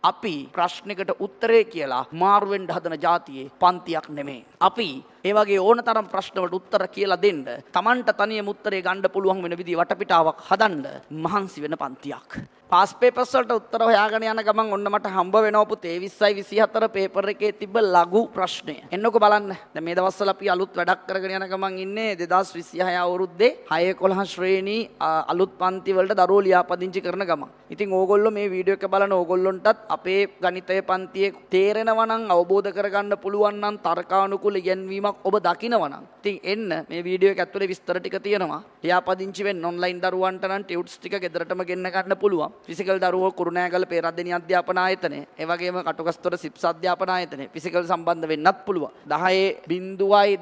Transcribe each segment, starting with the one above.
අපි ප්‍රශ්නයකට උත්තරේ කියලා මාරු වෙන්න හදන ජාතියේ පන්තියක් නෙමෙයි. අපි ඒ වගේ ඕන තරම් ප්‍රශ්න වලට උත්තර කියලා දෙන්න, තමන්ට තනියම උත්තරේ ගන්න පුළුවන් වෙන විදිහ වටපිටාවක් හදන්න මහන්සි වෙන පන්තියක්. පාස් පේපර්ස් වලට උත්තර හොයාගෙන යන ගමන් ඔන්න මට හම්බ වෙනවා පුතේ 20යි 24 පේපර් එකේ තිබ්බ ලඝු ප්‍රශ්නය. එන්නකෝ බලන්න. දැන් මේ දවස්වල අපි අලුත් වැඩක් කරගෙන යන ගමන් ඉන්නේ 2026 අවුරුද්දේ 6 11 ශ්‍රේණී අලුත් පන්ති වලට දරුවෝ ලියාපදිංචි කරන ගමන්. ඉතින් ඕගොල්ලෝ මේ වීඩියෝ එක බලන ඕගොල්ලොන්ටත් අපේ ගණිතය පන්තියේ තේරෙනවා නම්, අවබෝධ කරගන්න පුළුවන් නම්, තර්කානුකූල ඉගැන්වීමක් ඔබ දකිනවා නම්, ඉතින් එන්න මේ වීඩියෝ එක ඇතුලේ විස්තර ටික තියෙනවා. ලියාපදිංචි වෙන්න ඔන්ලයින් දරුවන්ට නම් ටියුට්ස් ටික ගෙදරටම ගෙන්න ගන්න පුළුවන්. ෆිසිකල් දරුවෝ කුරුණෑගල පේරාදෙණිය අධ්‍යාපන ආයතනය, ඒ වගේම කටුකස්තොර සිප්ස් අධ්‍යාපන ආයතනය ෆිසිකල් සම්බන්ධ වෙන්නත් පුළුවන්. 10 0.6යි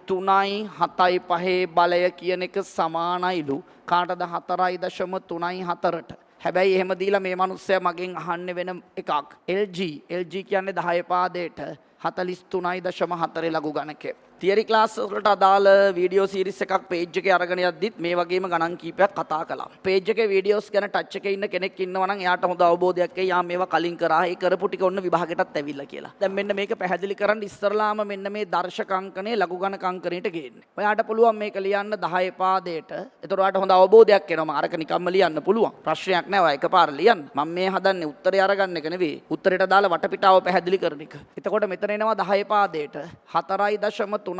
3යි 7යි 5 බලය කියන එක සමානයිලු කාටද? 4.34ට. හැබැයි එහෙම දීලා මේ මනුස්සයා මගෙන් අහන්නේ වෙන එකක්. LG LG කියන්නේ 10 පාදයට 43.4 ලඝු ගණකය. තියරි ක්ලාස් වලට අදාළ වීඩියෝ සීරීස් එකක් පේජ් එකේ අරගෙන යද්දිත් මේ වගේම ගණන් කීපයක් කතා කළා. පේජ් එකේ වීඩියෝස් ගැන ටච් එකේ ඉන්න කෙනෙක් ඉන්නවා නම් එයාට හොඳ අවබෝධයක් එයි. යා මේවා කලින් කරා. ඒ කරපු ටික ඔන්න විභාගෙටත් ඇවිල්ලා කියලා. දැන් මෙන්න මේක පැහැදිලි කරන්න ඉස්සරලාම මෙන්න මේ දර්ශක අංකණය ලඝු ගණක අංකණයට ගේන්න. ඔයාට පුළුවන් මේක ලියන්න 10 පාදයට. එතකොට ඔයාට හොඳ අවබෝධයක් එනවා. මම අරක නිකම්ම ලියන්න පුළුවන්. ප්‍රශ්නයක් නෑ. ඔයා එකපාර ලියන්න. මම මේ හදන්නේ උත්තරේ අරගන්න එක නෙවෙයි. උත්තරේට දාලා වටපිටාව පැහැදිලි කරන එක. එතකොට මෙතන එනවා 10 පාදයට 4.34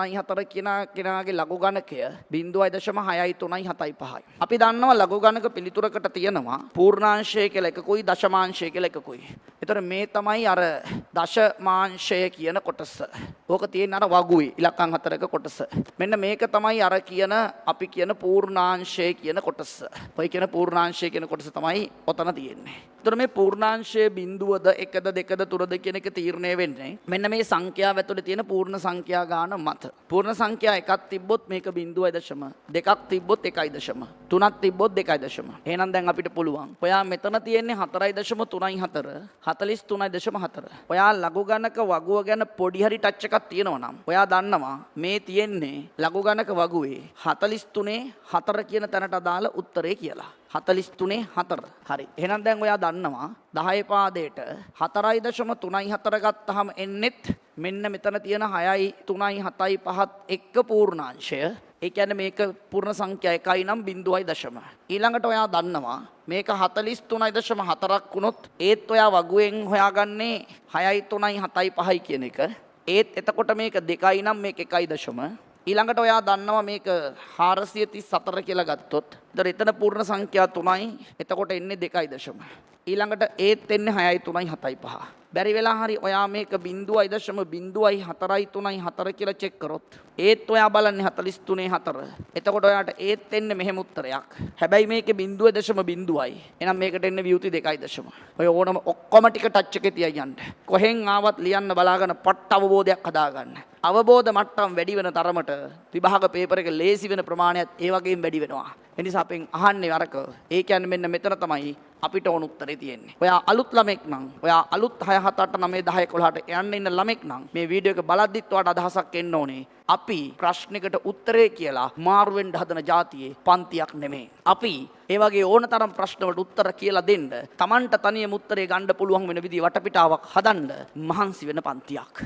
කියන කෙනාගේ ලඝු ගණකය 0.6යි 3යි 7යි 5යි. අපි දන්නවා ලඝු ගණක පිළිතුරකට තියෙනවා පූර්ණාංශය කියලා එකකුයි දශමාංශය කියලා එකකුයි. එතකොට මේ තමයි අර දශමාංශය කියන කොටස. ඕක තියෙන අර වගුවේ ඉලක්කම් හතරක කොටස. මෙන්න මේක තමයි අර කියන අපි කියන පූර්ණාංශය කියන කොටස. ඔය කියන පූර්ණාංශය කියන කොටස තමයි ඔතන තියෙන්නේ. එතකොට මේ පූර්ණාංශයේ බිඳුවද එකද දෙකද තුනද කියන එක තීරණය වෙන්නේ මෙන්න මේ සංඛ්‍යාව ඇතුලේ තියෙන පූර්ණ සංඛ්‍යා ගාන මත. පූර්ණ සංඛ්‍යා එකක් තිබ්බොත් මේක බිඳුවයි දශම, දෙකක් තිබ්බොත් එකයි දශම, තුනක් තිබ්බොත් දෙකයි දශම. එහෙනම් දැන් අපිට පුළුවන් ඔයා මෙතන තියෙන්නේ 4.34, 43.4. ඔයා ලඝු ගණක වගුව ගැන පොඩි හරි ටච් එකක් තියෙනවා නම් ඔයා දන්නවා මේ තියෙන්නේ ලඝු ගණක වගුවේ 43 4 කියන තැනට අදාළ උත්තරේ කියලා. 43 4. හරි. එහෙනම් දැන් ඔයා දන්නවා 10 පාදයට 4.34 ගත්තාම එන්නෙත් මෙන්න මෙතන තියෙන 6යි 3යි 7යි 5ත් එක්ක පූර්ණාංශය. ඒ කියන්නේ මේක පූර්ණ සංඛ්‍යා එකයි නම් බිඳුවයි දශම. ඊළඟට ඔයා දන්නවා මේක 43.4ක් වුණොත් ඒත් ඔයා වගුවෙන් හොයාගන්නේ 6යි 3යි 7යි 5යි කියන එක. ඒත් එතකොට මේක දෙකයි නම් මේක එකයි දශම. ඊළඟට ඔයා දන්නවා මේක 434 කියලා ගත්තොත් එතකොට එතන පූර්ණ සංඛ්‍යා තුනයි, එතකොට එන්නේ දෙකයි දශම. ඊළඟට ඒත් එන්නේ 6යි 3යි 7යි 5. බැරි වෙලා හරි ඔයා මේක බිඳුවයි දශම බිඳුවයි 4යි 3යි 4 කියලා චෙක් කරොත් ඒත් ඔයා බලන්නේ 43 4. එතකොට ඔයාට ඒත් එන්නේ මෙහෙම උත්තරයක්. හැබැයි මේකේ බිඳුව දශම බිඳුවයි. එහෙනම් මේකට එන්නේ වියුති දෙකයි දශම. ඔය ඕනම ඔක්කොම ටික ටච් එකේ තියන් යන්න. කොහෙන් ආවත් ලියන්න බලාගෙන පට්ට අවබෝධයක් හදාගන්න. අවබෝධ මට්ටම් වැඩි වෙන තරමට විභාග පේපර් එක ලේසි වෙන ප්‍රමාණයත් ඒ වගේම වැඩි වෙනවා. ඒ නිසා අපෙන් අහන්නේ අරක. ඒ කියන්නේ මෙන්න මෙතන තමයි අපිට ඕන උත්තරේ තියෙන්නේ. ඔයා අලුත් ළමෙක් නම්, ඔයා අලුත් 6 7 8 9 10 11ට යන්න ඉන්න ළමෙක් නම් මේ වීඩියෝ එක බලද්දිත් ඔයාට අදහසක් එන්න ඕනේ. අපි ප්‍රශ්නයකට උත්තරේ කියලා මාරු වෙන්න හදන ජාතියේ පන්තියක් නෙමෙයි. අපි ඒ වගේ ඕන තරම් ප්‍රශ්න වලට උත්තර කියලා දෙන්න, තමන්ට තනියම උත්තරේ ගන්න පුළුවන් වෙන විදිහ වටපිටාවක් හදන්න මහන්සි වෙන පන්තියක්.